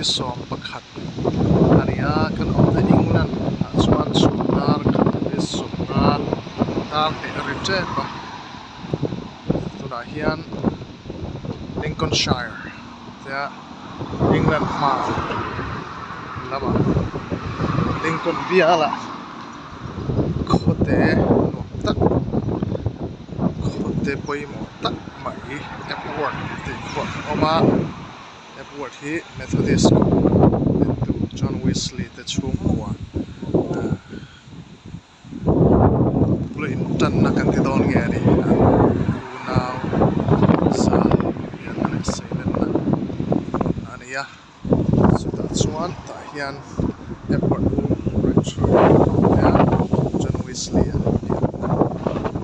11 a ni a, kan awmna England ah chuan chhun dar khat leh 50 dar hnih a ri tep a, tunah hian Lincolnshire tia England hma lamah Lincoln bialah khawte nuam tak khawte pawimawh tak mai Epworth tih khuah a awm a Epworth hi Methodist kohhran John Wesley te chhungkua ahh bula intanna kan ti dawn nge a ni an unau sa pianna leh seilenna hmun a ni a chutah chuan tah hian Epworth Rectory hian John Wesley a pianna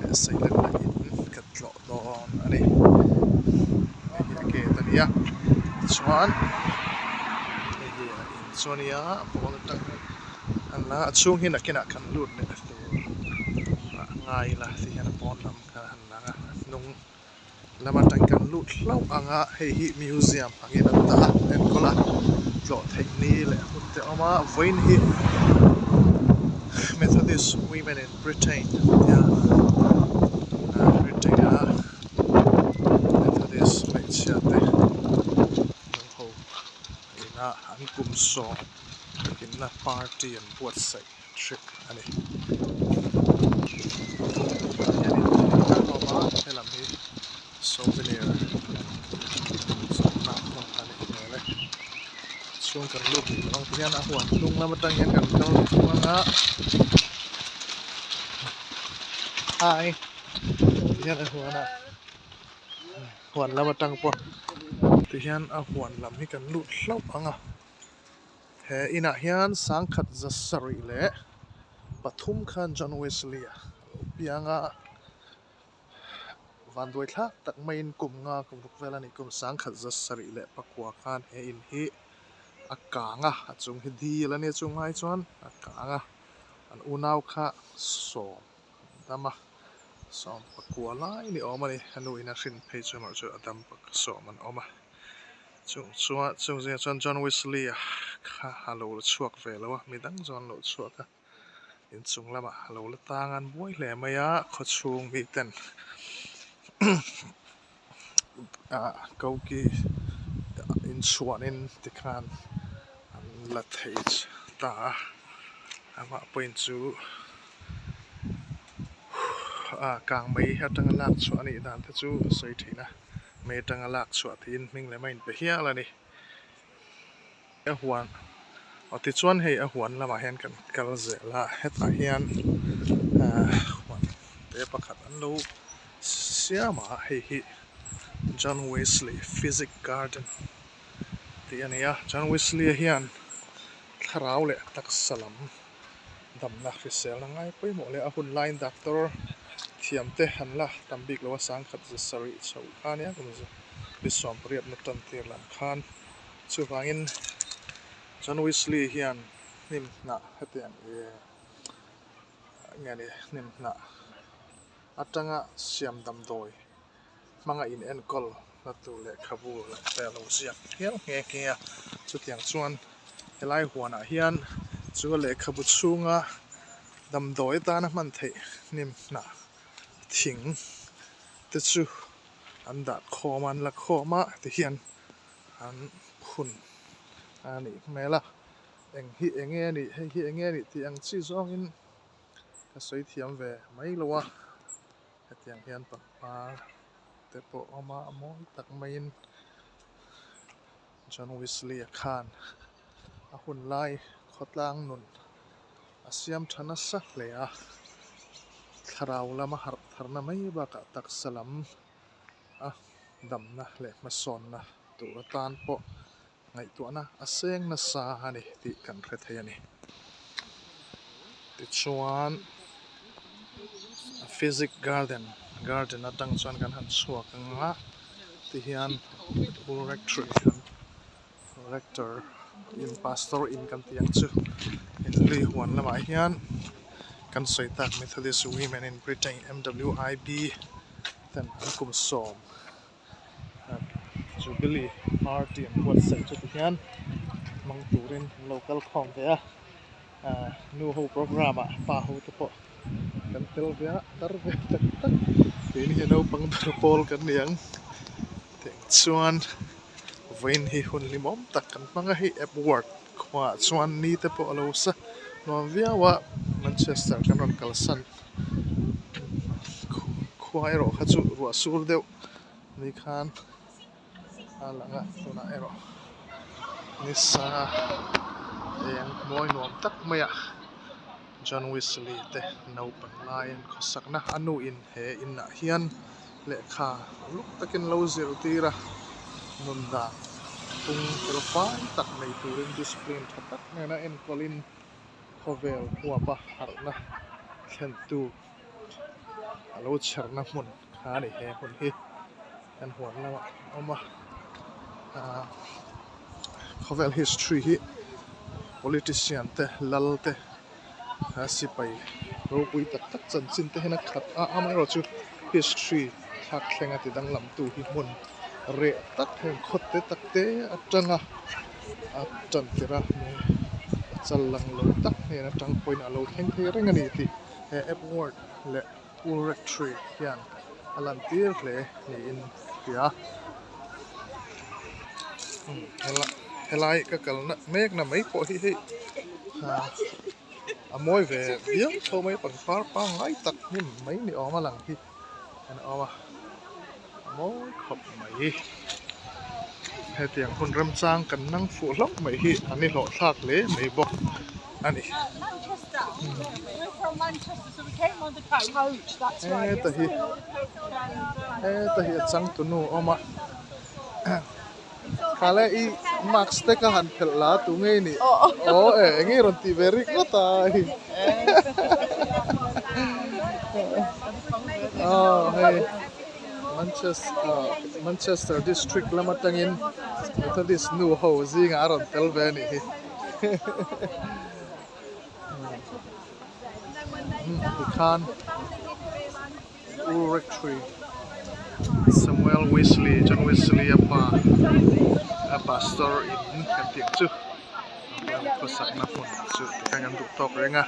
leh seilenna in kan tlawh dawn a ni hei hi a gate a ni a tichuan hei hi a in chu a nia pawn atang an la a chhung hi nakinah kan lut leh tur ah ngai ila ti hian a pawn lam kha a han lang a a hnung lam atang kan lut hlauh ang a hei hi museum angin an dah a enkawl a tlawh theih ni leh hun te a awm a vawiin hi Methodist women in Britain tia Britain a Methodist hmeichhia te nu ho ina an kum sawm. Inna party an buatsaih trip a ni. Tah hianin thil a awm a helam hi souvenir zawrhna hmun a nih hmel e. Chhung kan lut leh ang te hian a huan hnung lam atang hian kan kal kual a hi tihian a huan a huan lam atang pawh tihian a huan lam hi kan lut hlauh ang a. He inah hian 1703 khan John Wesley a lo piang a, vanduai thlak tak maiin kum nga kum ruk vel a nih kum 1709 khan he in hi a kang a, a chung hi dil a nia chung ai chuan a kang a, an unau kha sawm an dam a, sawm pakua lai ni awm a ni, a nu in a hrin phei chu erawh chu a dam 7 an awm a. Chung chuan chung zingah chuan John Wesley a kha a lo la chhuak ve lo a midang chuan an lo chhuak a inchung lamah a lo la tang a an buai hle mai a khawchhung mi ten ah koki inchhuanin tikhan an la thei ta a amah pawhin chu ah kang mai atanga lak chhuah a nih dan te chu a sawi thin a. Mai atanga lak chhuah tiin hming leh mai in pe hial a ni. A huan aw tichuan hei a huan lamah hian kan kal zel a hetah hian ahh huan te pakhat an lo siam a hei hi John Wesley Physic Garden tih a ni a John Wesley a hian thlarau leh taksa lam damna hriselna ngai pawimawh leh a hun laiin doctor thiam te an la tam bik lo a 1700 chho kha nia kum ni 18 na tan tir lam khan chuvangin John Wesley hian hnim hnah hetiang ih nge ni hnim hnah atanga siam damdawi hmanga in enkawl na tur lehkhabu te a lo ziak hial nghe nghe a chutiang chuan helai huanah hian chu a lehkhabu chhunga damdawi atana hman theih hnim hnah thing te chu an dah khawm a an la khawm a tihian an phun a nih hmel a eng hi eng nge a nih hei hi eng nge a nih tih ang chi zawngin ka sawi thiam ve mai lo a. Hetiang hian pangpar te pawh a awm a a mawi tak maiin John Wesley a khan a hun lai khawtlang nun a siam tha nasa hle a thlarau lama harh tharna mai bakah taksa lam a damna leh hmasawnna tur atan pawh ngaihtuahna a seng nasa a ni tih kan hre thei a ni. Tichuan physic garden garden atang chuan kan han chhuak ang a tihian rectory rector in pastor in kan tih ang chu in lui huan lamah hian kan sawi tak Methodist Women in Britain M_W_I_B ten an kum sawm. Jubilee party an buatsaih chu tihian hmang turin an lo kal khawm ve a ah nu ho programme ah pa ho te pawh kan tel ve a tar ve tak tak keini hi naupang ber pawl kan ni ang tih chuan vawiin hi hun hlimawm tak kan hmang a hei Epworth khuaah chuan ni te pawh a lo sa nuam viau a Manchester kan rawn kalsan khua erawh kha chu ruah sur deuh ni khan a lang a tunah erawh nisa eng mawi nuam tak mai a John Wesley te naupang lai an khawsakna a nu in he inah hian lehkha uluk takin lo zirtir a nun dan pung fel fai tak nei turin discipline tha tak nena enkawlin khawvel huapa harhna thlentu a lo chherna hmun kha a ni he hmun hi kan huan lamah a awm a ahh khawvel history hi politician te lal te a sipai ropui tak tak chanchin te hian a khat a amaherawh chu history thlak thleng a ti danglam tu hi hmun reh tak heng khaw te tak te atanga a tan tirh a chal lang lo tak hnen atang pawhin a lo thleng thei reng a ni tih he Epworth leh Ulrectory hian a lan tir hle niin ka hria helai ka kalna mekna mai pawh hi hei a mawi ve viau tho mai pangpar pangngai tak hnim mai ni awm a lang hi an awm a a mawi khawp mai hetiang hun remchang kan nang fuh hlauh mai hi an ni hlawhthlak hle mai bawk a ni. Heta hi heta hi a changtunu a awm a khalai i mask te ka han phelh la tu ngei ni aw e eng nge rawn tih ve rik ngawt a hei aw hei Manchester district lam atangin Methodist nu ho zingah a rawn tel ve a nih hi. Tikhan Rectory Samuel Wesley John Wesley a pa a pastor in kan tih ang chu khawsakna hmun chu tikhan kan duh tawk reng a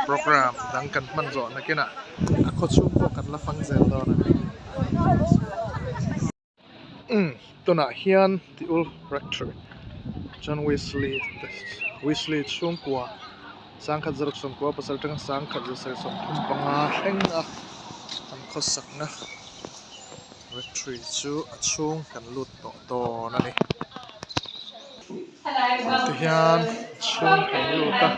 program dang kan hman zawh nakinah a khawchhung pawh kan la fang zel dawn a ni. Umm tunah hian The Old Rectory John Wesley Wesley chhungkua sangkhat zaruk sawmkua pasal atanga sangkhat zasarih 35 thleng a an khawsakna Rectory chu a chhung kan lut tawh dawn a ni tihian a chhung kan lut a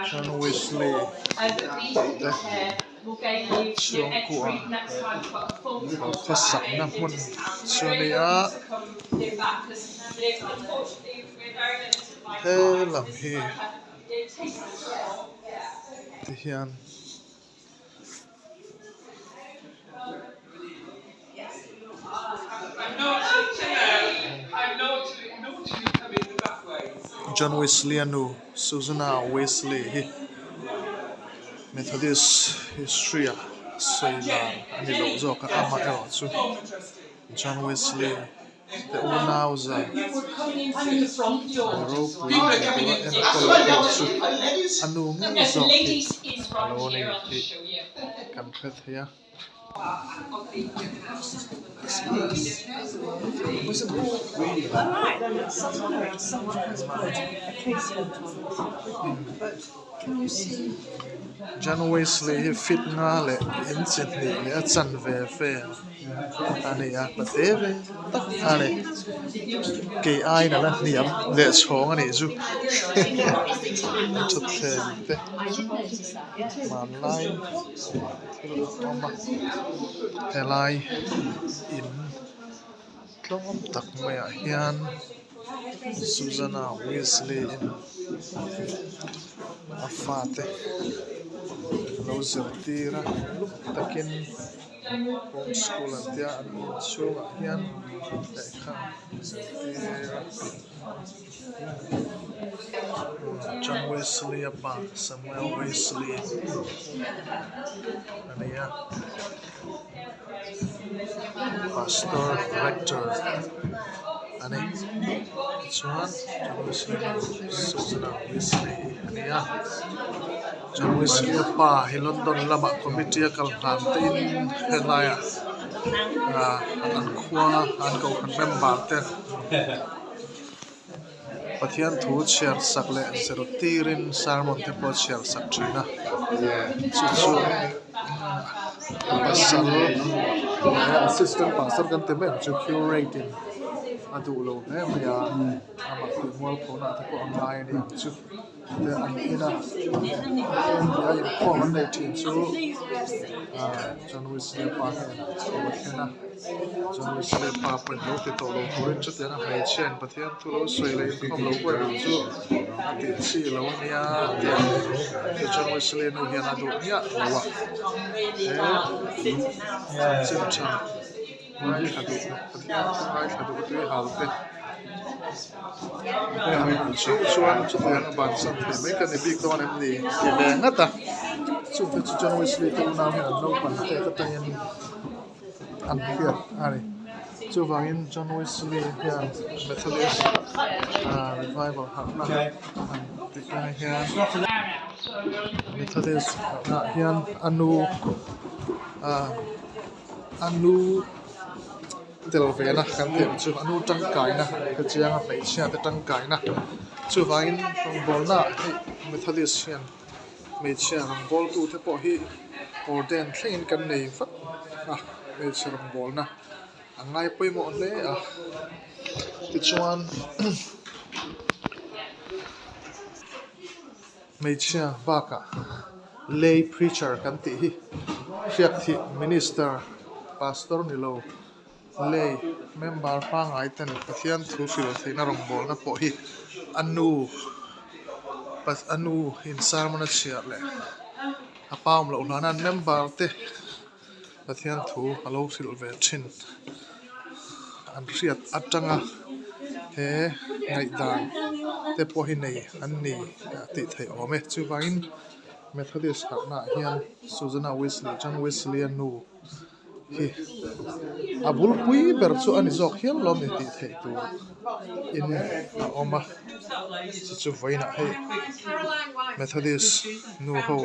John Wesley tih te. Chhungkua khawsakna hmun chu a ni a he lam hi ti hian John Wesley a nu Susanna Wesley hi Methodist history ah sawi lar a ni loh zawk a amaherawh chu John Wesley te unau za ropui tura enkawl pawh chu a nu ngei zawk hi a lo ni tih kan hre thei a. John Wesley hi fit nga leh inchi hnih leh a chanve vel a ni a pate ve tak a ni kei aiin a la hniam leh chhawng a nih chu an thutthleng te hmanlai thil a awm a helai in tlawm tak maiah hian Susanna Wesley in a fate a lo zirtir a luk takin home school an tia an inchhungah hian lehkha zirtir a John Wesley a pa Samuel Wesley a ni a pastor rector. a ni. Tichuan John Wesley nu Susanna Wesley hi a ni a, John Wesley a pa hi London lamah committee a kal hlan tein helaiah ah an khua an kohhran member te Pathian thu chhiar sak leh zirtirin sermon te pawh a chhiar sak thin a, chu chu a pasal assistant pastor kan ti mai ang chu curate in a duh lo hle mai a, amah tih mualphona te pawh a ngai a ni ang chu te an en a, a inkhawm an neih thin chu ah John Wesley pa hnenah thu a thlen a. Chuan Wesley pa pawhin lo ti tawh lo turin chutiang a hmeichhia in Pathian thu lo sawi leh inkhawm lo buai ang chu a tih chi lo a nia tih ang chu chuan Wesley nu hian a duh miah lo a, he chanchin tha ngaithla duh leh Pathian thu ngaithla duh tui hal te chu chuan chutiang a bansan thei mai ka ni bik dawn em ni ti ve ngat a, chungte chu chuan Wesley te unau hian an naupang tet atangin. an hriat a ni. Chuvangin John Wesley hian Methodist revival harhna a han tih lai hian Methodist harhna ah hian a nu a nu tel ve na kan tih ang chu a nu tangkaina ka chiang a hmeichhia te tangkaina chuvangin rawngbawlna ah hei Methodist hian Hmeichhia rawngbawltute pawh hi orden thlengin kan nei vat a, hmeichhe rawngbawlna a ngai pawimawh hle a. Tichuan hmeichhia bakah lay preacher kan tih hi hriat thih minister pastor ni lo lay member pangngai ten Pathian thu hrilh theihna rawngbawlna pawh hi a nu a nu in sermon a chhiar leh a pa awm loh hlana an member te Pathian thu a lo hrilh ve thin an hriat atanga he ngaihdan te pawh hi nei an ni tih theih a awm e chuvangin Methodist harhna ah hian Susanna Wesley John Wesley a nu. hi a bulpui ber chu a ni zawk hial lo ni tih theih tur in a awm a chu chu vawiinah hei Methodist nu ho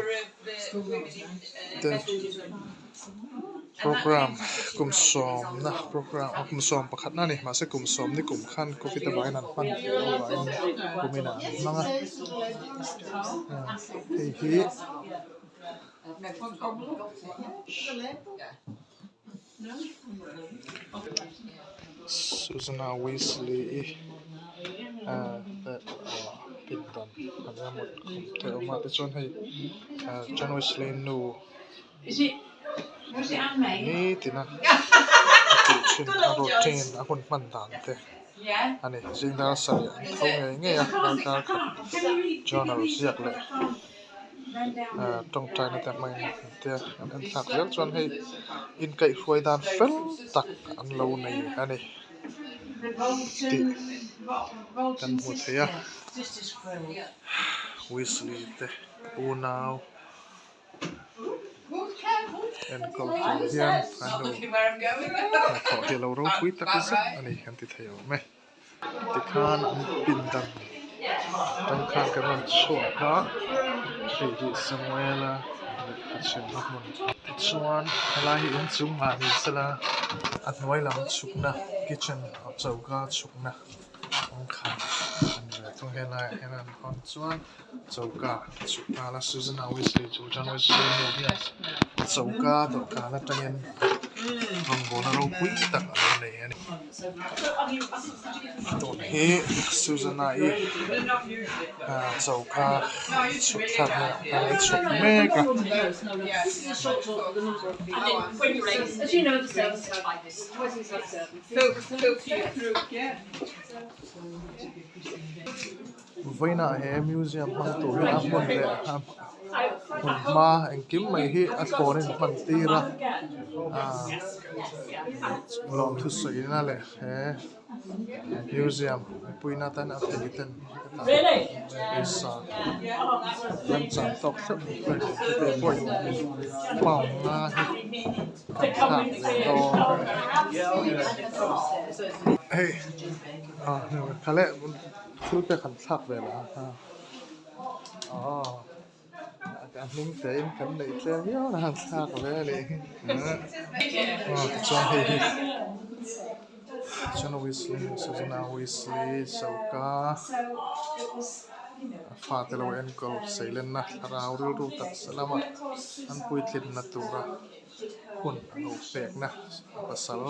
te program kum sawmna program kum sawm pakhatna a ni mahse kum sawm ni kum khan covid avangin an hman theih loh avangin kuminah an hmang a hei hi. Susanna Wesley i pindan a nia mut khum te a awm a tichuan hei John Wesley nu nitin a tih thin a routine a hun hman dan te a ni zingdar sarih an tho ngei ngei a darkar khat journal ziak leh. Tawngtaina te hmangin an ti a, an en thlak zel chuan hei inkaihhruai dan fel tak an lo nei a ni tih kan hmu thei a, Wesley te unau enkawl tur hian an lo hnathawh hi a lo ropui tak zet a ni kan ti thei awm e. Tikhan an pindan tangkhan kan rawn chhuak a, hei hi Samuela lehkha chhimna hmun tichuan helai hi inchung ah ni sela a hnuai lam chhukna kitchen choka chhukna kawngkhar a ni ve thung helaiah hian an hawn chuan choka chhuk nghal a Susanna Wesley chu John Wesley nu hian choka dawhkan atangin rawngbawlna ropui tak a lo nei a ni. Tun hi Susanna i choka chhuk thlakna a chhuk mek a. Vawiinah he museum hmang tur hian a hmun leh a hmun hma engkim mai hi a thlawnin hman tir a aaa lawmthu sawina leh he museum puina atan a thei ten hetah pawisa remchang tawk hreuh te pawhin pound nga hi kan thlak ve dawn hei. Kha leh thil pek han thlak ve la a aw a hming te in kan neih tlem viau na han thlak ve a nih hi aw tichuan hei hi chuan Weasley Suzana Weasley choka a fate lo enkawl seilenna thlarau rilru taksa lama an puitlinna tura. hun a lo pekna a pasal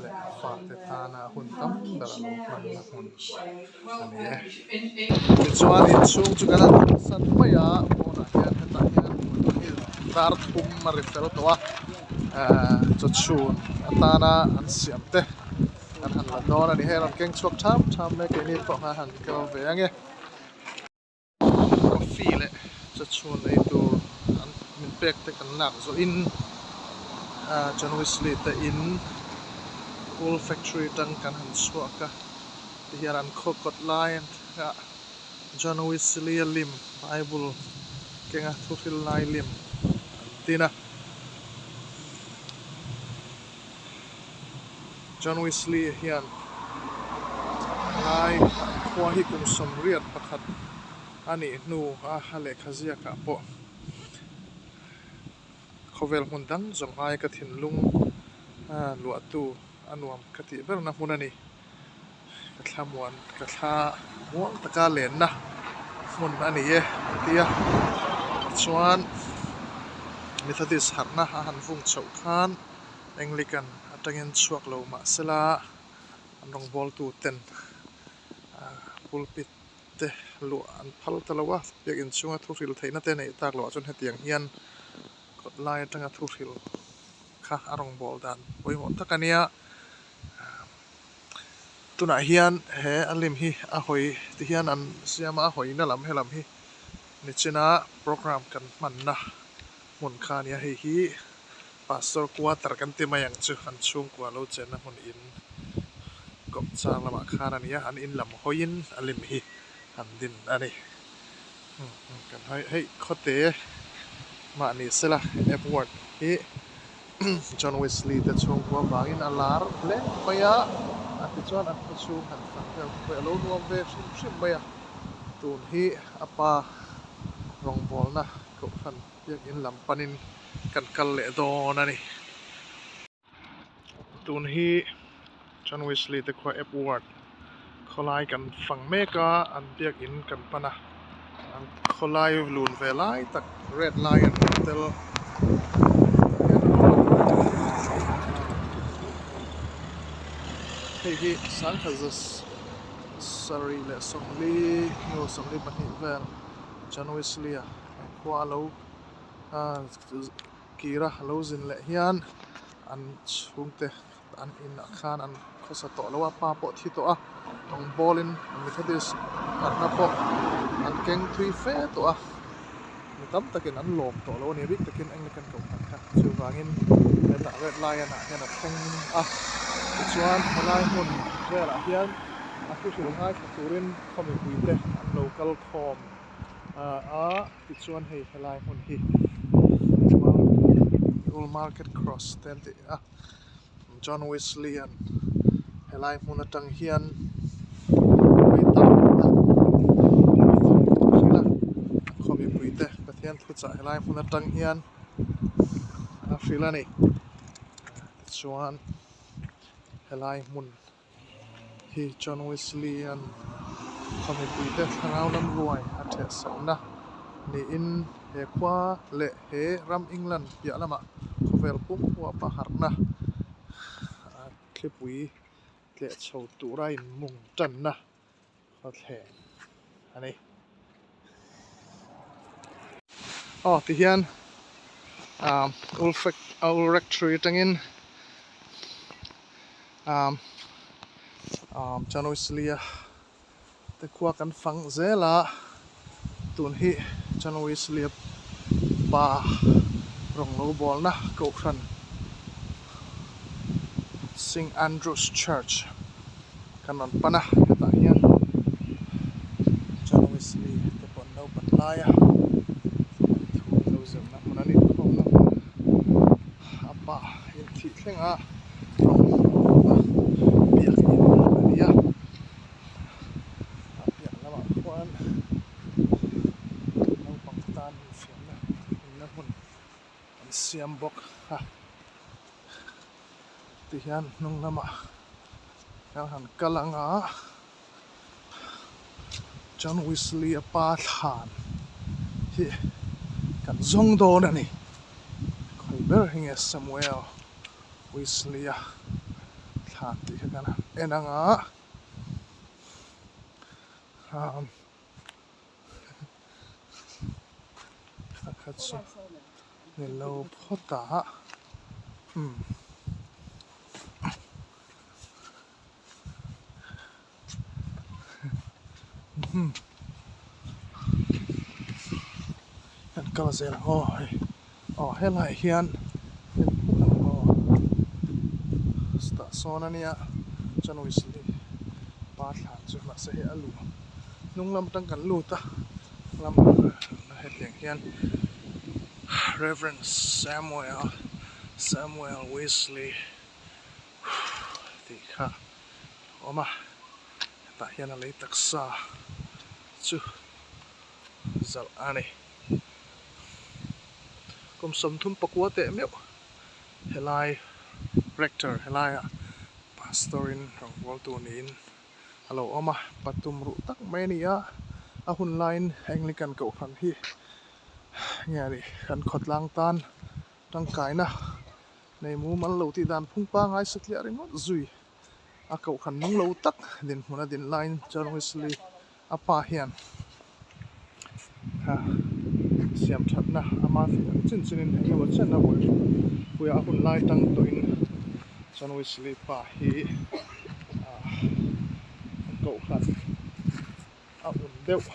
leh a fate tana hun tam ber a lo hmanna hmun a ni e. Tichuan inchhung chu kan han san mai a pawnah hian hetah hian hmun dar thum a ri fel tawh a ehh chawchhun atana an siam te kan han la dawn a ni hei a rawn keng chhuak tham tham mai a keini pawh khan han kal ve ange. Coffee leh chawchhun ei tur an min pek te kan lak zawh in ah John Wesley te in wool factory atang kan han chhuak a tihian an khaw kawt lai ah John Wesley a lim bible kenga thuhril lai lim an din a John Wesley hian lai khua hi kum sawmriat pakhat a nih hnu a a lehkha ziakah pawh khawvel hmun dang zawng ai ka thinlung a luahtu a nuam ka tih berna hmun a ni. Ka thla muan ka thla muang taka lenna hmun a ni e a ti a tichuan Methodist harhna a han vung chhoh khan Anglican atangin chhuak lo mahsela an rawngbawltu ten pulpit te luah an phal ta lo a biakin chhunga thu hril theihna te neih tak loh ah chuan hetiang hian kawt lai atanga thu hril kha a rawngbâwl dan pawimawh tak a nia. Tunah hian he a lim hi a hawi ti hian an siam a, a hawina lam helam hi nichina program kan hmanna hmun kha a nia. Hei hi pastor quarter kan ti mai ang chu an chhungkua lo chenna hmun in kawmchar lamah khan a nia an in lam hawiin a lim hi an din a ni. Kan hawi hei khawte mahni sela Epworth hi John Wesley te chhungkua vangin a lar hle mai a, a tichuan a khaw chhung han fang vel pawh a lo nuam ve hrim hrim mai a, tun hi a pa rawngbawlna kohhran biakin lam panin kan kal leh dawn a ni. Tun hi John Wesley te khua Epworth khawlai kan fang mek a, an biakin kan pan a, an khawlai lun ve lai tak Red Lion Hotel hei hi sangha za sarih leh sawmli hnu 42 vel John Wesley a khua a lo kira a lo zin leh hian an chhungte an inah khan an khawsa tawh lo a pa pawh thi tawh a rawng bawlin Methodist harhna pawh an keng thui fe tawh a mi tam takin an lawm tawh lo a ni bik takin Anglican kohhran kha chuvangin hetah Red Lion ah hian a thleng a tichuan helai hmun velah hian a thuhril ngaithla turin khaw mipuite an lo kal khawm a tichuan hei helai hmun hi Old Market Cross te an ti a. John Wesley an helai hmun atang hian vawi tam tak hrilh a khaw mipui te Pathian thuchah helai hmun atang hian a hrilh a ni tichuan helai hmun hi John Wesley an khaw mipui te thlarau lam ruai a theh sakna niin he khua leh he ram England piah lamah khawvel pum huapa harhna thlipui tleh chho tura inmung tanna khawthleng a ni. Aw tihian ah old rectory atangin ah ah John Wesley a te khua kan fang zel a tun hi John Wesley a pa rawng lo bawlna kohhran Saint Andrews Church kan rawn pan a hetah hian John Wesley te pawh an lo pan lai a thu lo zirna hmun a ni khawmna hmun a pa inthih thleng a rawng biakin a ni a. an siam bawk a tihian hnung lamah kan han kal ang a John Wesley a pa thlan hi kan zawng dawn a ni khawi ber hi nge Samuel Wesley a thlan tih kha kan han en ang a umm a kha chu ni lo phawt a umm. Kan kal zel ang aw hei aw helaiah hian en phawt ang aw chutah sawn ania chuan Wesley pa thlan chu mahse hei a luh hnung lam atang kan lut a lam hetiang hian Reverend Samuel Samuel Wesley tih kha a awm a hetah hian a lei taksa chu zalh a ni kum 34 teh meuh helai rector helaia pastor in rawngbâwl tur niin a lo awm a patum ruh tak mai a ni a a hun laiin Anglican kohhran hi nge a nih kan khawtlang tan tangkaina Nei mumal lo tih dan phung pangai satliah ringawt zui a kohhran nung lo tak dinhmun a din laiin John Wesley a pa hian siam thatna ama theih ang chin chinin eng emaw chen a buai pui a, a hun lai tang tawhin John Wesley pa hi kohhran a un deuh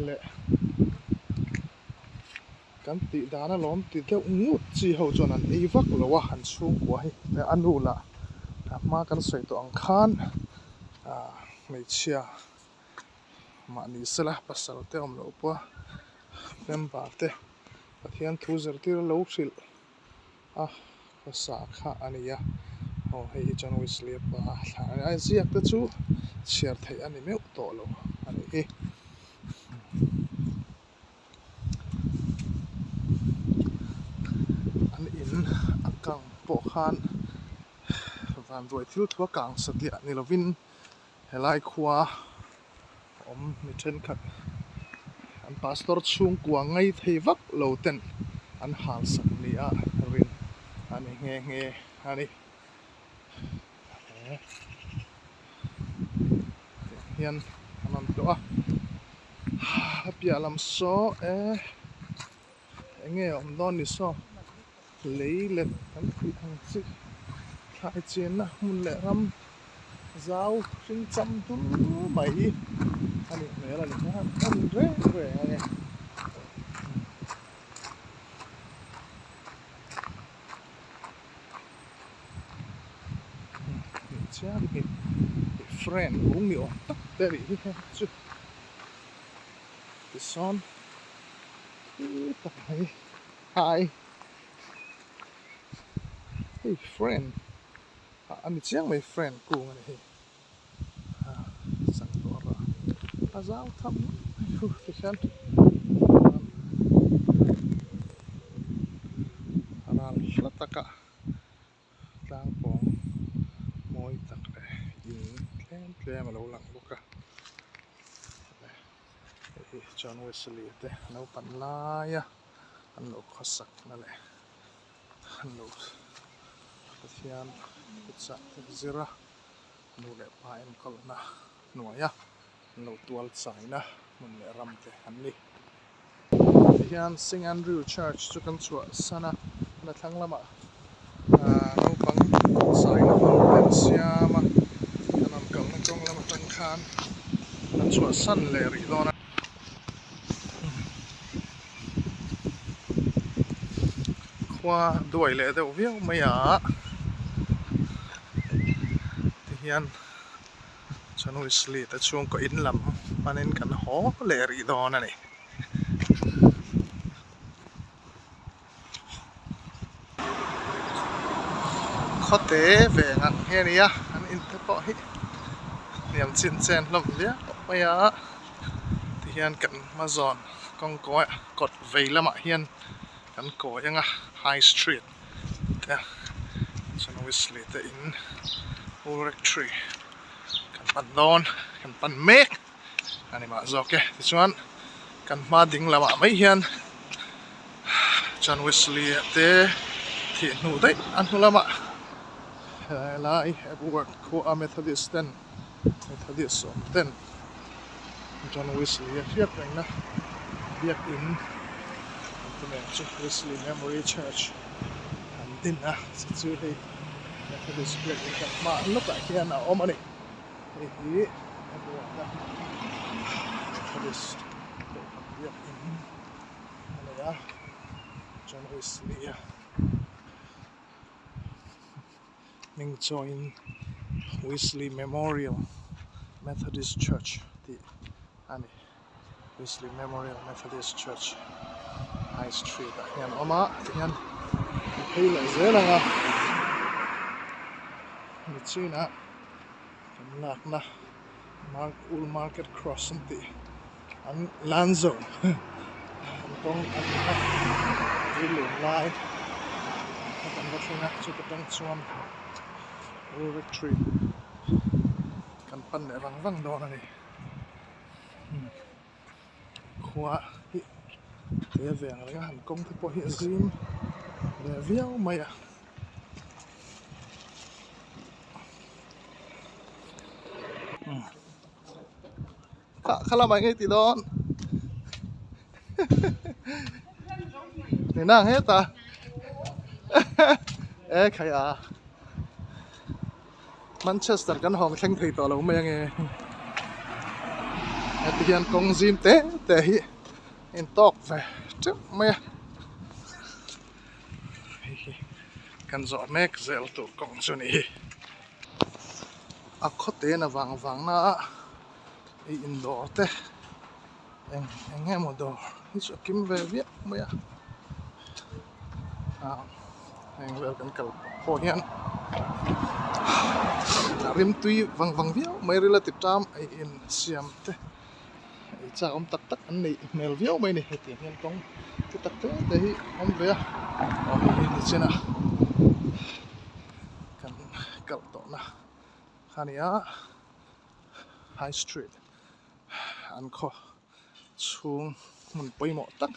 leh. Kan tih dan alawm ti deuh ngut chi ho chuan an ei vak lo a an chhungkua hi a nu lah a hma kan sawi tawh ang khan ah hmeichhia mahni sela pasal te awm loh pawh a member te Pathian thu zirtir a lo hrilh a khawsa kha a ni a aw hei hi chuan Wesley pa thla a ziak te chu chhiar theih a ni meuh tawh lo a nih hi. An in a kang pawh khan vanruai thil thu a kang satliah ni lovin helai khua awm mi thenkhat an pastor chhungkua ngai thei vak lo ten an hal sak ni a rin a ni nghe nghe a ni. Hian an rawn tlawh a a piah lam saw e eng nge awm dawn ni saw lei let kan tih ang chi thlai chenna hmun leh ram zau hring cham dul mai a nih hmel a ni a en reng reng a ni. Chiang hi friend lung ni awm tak te rih hi heng chu tisawn thui tak mai hai hei friend ah a ni chiang mai friend kung a ni hei chang tawh a a zau tham mai hu tikhian ral hla taka tlang pawng mawi tak leh in tlem tlem a lo lang bawk a hei hi John Wesley te naupan laia an lo khawsak na leh an lo Pathian kutchah te zir a. Nu leh pa enkawlna hnuaia an lo tual chaina hmun leh ram te an ni. Tihian Saint Andrew Church chu kan chhuah san a, a thlang lamah naupang chaina hmun te an siam a, kan rawn kalna kawng lam atang khan kan chhuah san leh rih dawn a. Khua duai leh deuh viau mai a. Tihian chuan Wesley te chhungkaw in lam hmanin kan haw leh rih dawn a ni. Khawte ve ngang hi a ni a, an in te pawh hi hniam chin chen hlawm viau mai a. Tihian kan hma zawn kawngkawi kawt vei lamah hian. Kan kawi anga High Street te chuan Wesley te in Old Rectory kan pan dawn kan pan mek a ni mah zawk e. Tichuan kan hma ding lamah mai hian chuan Wesley te thih hnu daih a hnu lamah helai Epworth khua Methodist ten Methodist awm ten John Wesley a hriat rengna biakin an ti nen chu Wesley Memory Church an din a chu chu hei Methodist biakin kan hma lawkah hian a awm a ni hei hi a buaina Methodist kohhran biakin a nei a John Wesley a. Hming chuangin Wesley Memorial Methodist Church tih a ni. Wesley Memorial Methodist Church High Street ah hian a awm a tihian an phei leh zel ang a nichinah kan lakna Mark Old Market Cross an tih an Lanzo an kawng a ni a tuilun lai a kan va thleng a chuta tang chuan Old Rectory kan pan leh vang vang dawn a ni khua hi te veng reng a han kawng te pawh hi a zim ve viau mai a. Kha lamah ngei tih dawn ni nang heta e khai a Manchester kan hawng thleng thei tawh lo mai ange heti hian kawng zim te te hi in tawk ve teuh mai a. Hei hi kan zawh mek zel tur kawng chu ni hi. A khawten a vang vang na a ei in dawr te eng eng nge maw dawr hi chu a kim ve viau mai a ah heng vel kan kal pawh hian a rimtui vang vang viau mai ril a ti tam ei in siam te. Ei chak awm tak tak an neih hmel viau mai a ni hetiang hian kawng te tak te te hi a awm ve a aw hei hi nichin a kan kal tawhna kha a ni a high street an khaw chhung hmun pawimawh tak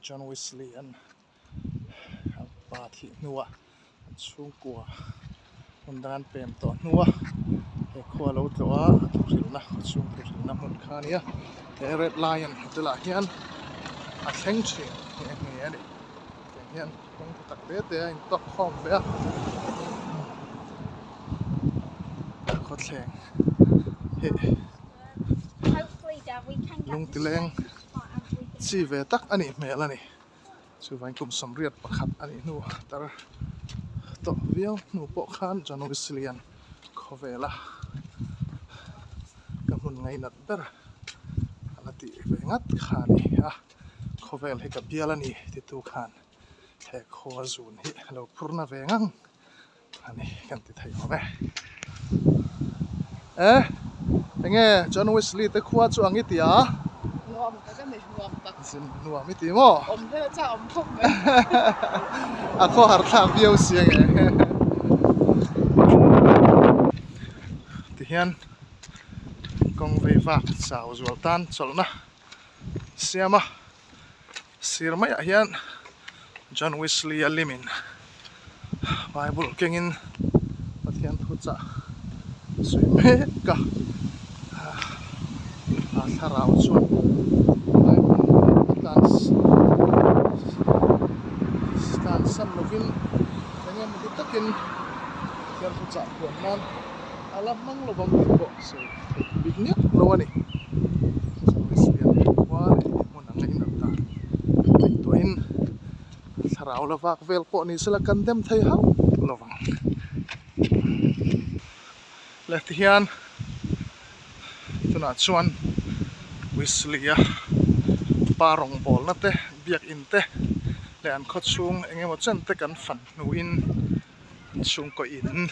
John Wesley an a pa thih hnuah an chhungkua hmun dang an pem tawh hnua he khua lo tlawh a a thuhrilhna a chhung thuhrilhna hmun kha a nia he red lion hotel ah hian a thleng thin nghe nghe a ni tiang hian kawng tha tak te te a intawk khawm ve a khawthleng hi lungtileng chi ve tak a nih hmel a ni. Chuvangin kum sawmriat pakhat a nih hnu tar tawh viau hnu pawh khan John Wesley-a'n khawvela ka hmun ngainat ber a la tih ve ngat kha a ni a, khawvel hi ka bial a ni titu khan he khua zun hi a lo phurna ve ngang a ni kan ti thei awm e. E enge John Wesley te khua chu ang i ti a? Nuam tak a ni, nuam tak. Zin nuam i ti maw? Awm hle cha awm khawp mai. A khaw har thlak viau si ange. Tihian kawng vei vak chau zual tan chawlhna siam a. Sir maiah hian John Wesley a limin Bible kengin Pathian thu chah sawi mek a, a thlarau chuan Bible a tlan tlan san lovin eng emaw ti takin Pathian thu chah huan nan a la hmang lo vang tih pawh sawi theih bik miah lo a ni. John Wesley a khua leh hmun ang in an dan ngaihtuahin thlarau la vak vel pawh ni sela kan dem thei hauh lo vang. Le tihian tunah chuan Wesley-a pa rawngbawlna te biakin te leh an khawchhung eng emaw chen te kan fan hnuin an chhungkaw in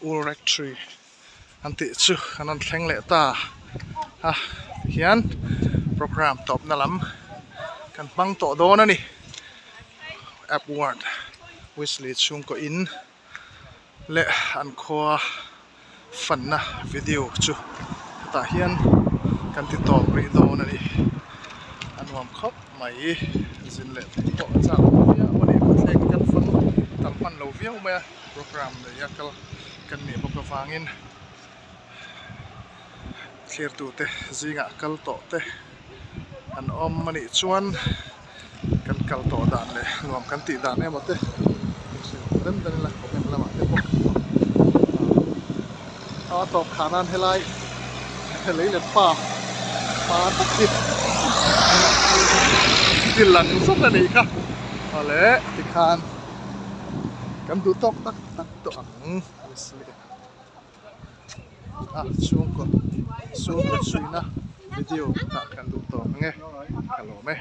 Old Rectory an tih chu an rawn thleng leh ta a tihian programme tawpna lam kan hmang tawh dawn a ni. Epworth Weasley chhungkaw in leh an khua fanna video chu hetah hian kan ti tawp rih dawn a ni. A nuam khawp mai zin leh theih pawh a chak awm viau a ni. Khawthleng hi kan fan tam hman lo viau mai a programme nei a kal kan nih bawk avangin thlirtute zingah kal tawh te an awm a nih chuan kan kal tawh dan leh nuam kan tih dan emaw te inhrilh dan dan ila comment lamah te pawh a tawp khah nan helai lei let pa pa tak hi ti lang zat a nih kha awle tikhan kan duh tawk tak tak tawh ang a chhungkaw chhungkaw chhuina video ah kan duh tawk ang e ka lawm e.